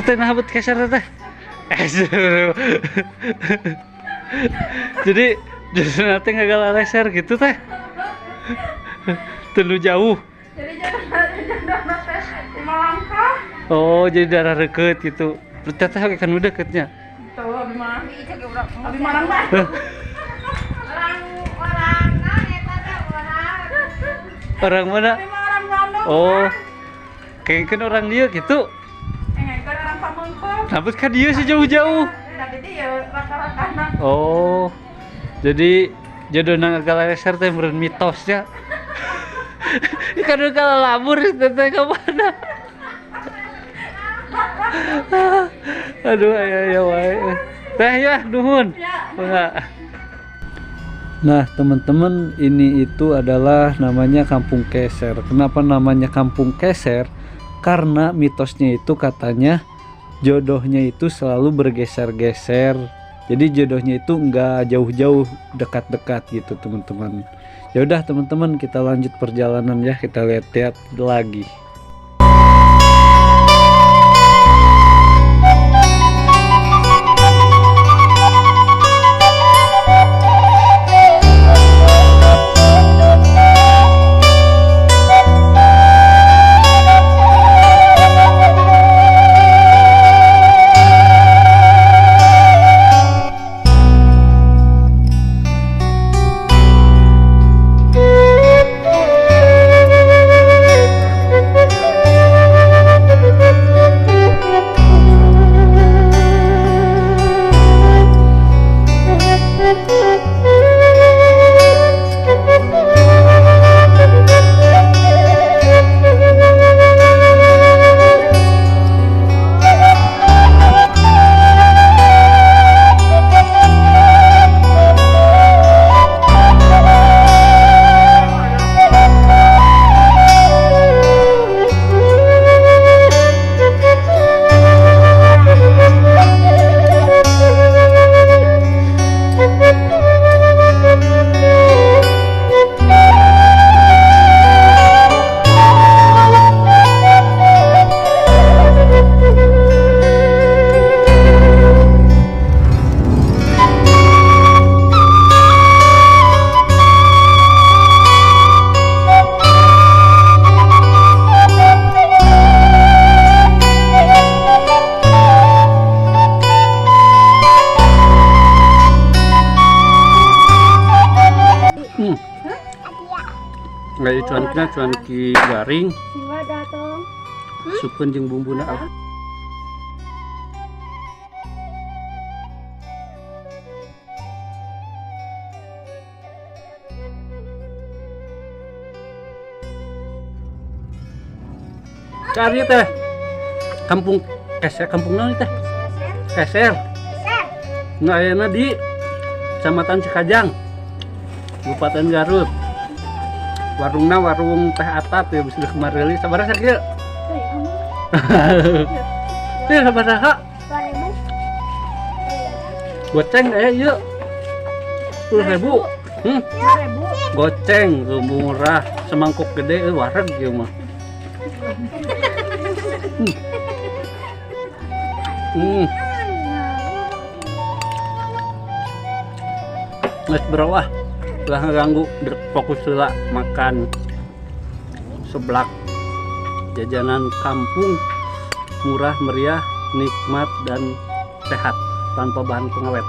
Keser teh nah bet keser teh. Jadi jodoh nanti ngagaleser gitu teh. Terlalu jauh. Jadi jodoh teh 5 langkah. Oh, jadi darah deket gitu. Teteh oke kan udah deketnya. Tuh, abi mah. Abi mah orang mah. Orang eta teh orang. Orang mana? Abi mah orang Bandung. Oh. Kayaknya orang dia gitu. Kan orang Pamengpeuk. Tapi kan dia sih jauh-jauh. Tapi dia raka-rakana. Oh. Jadi jodoh ngagaleser teh meureun mitosnya. Kan kalau labur teteh ke mana? Aduh, ayo wae. Teh ya, nuhun. Enggak. Nah, teman-teman, ini itu adalah namanya Kampung Keser. Kenapa namanya Kampung Keser? Karena mitosnya itu katanya jodohnya itu selalu bergeser-geser. Jadi jodohnya itu enggak jauh-jauh, dekat-dekat gitu, teman-teman. Ya udah, teman-teman, kita lanjut perjalanan ya, kita lihat-lihat lagi. Nggak cuankina cuanki garing. Supen jeung bumbuna. Cari teh. Kampung Keser, kampung naon teh? Keser. Nu ayana di Kecamatan Cikajang, Kabupaten Garut. Warungna warung Teh Atat ya, bisa kemarin sabaraha sakieu? Teh sabaraha? 2000. Goceng aya ieu. 10.000. 10.000. Goceng murah, semangkuk gede wareg ieu mah. Geus berawah. Lah ngeganggu, fokus lah makan seblak jajanan kampung, murah meriah, nikmat dan sehat tanpa bahan pengawet.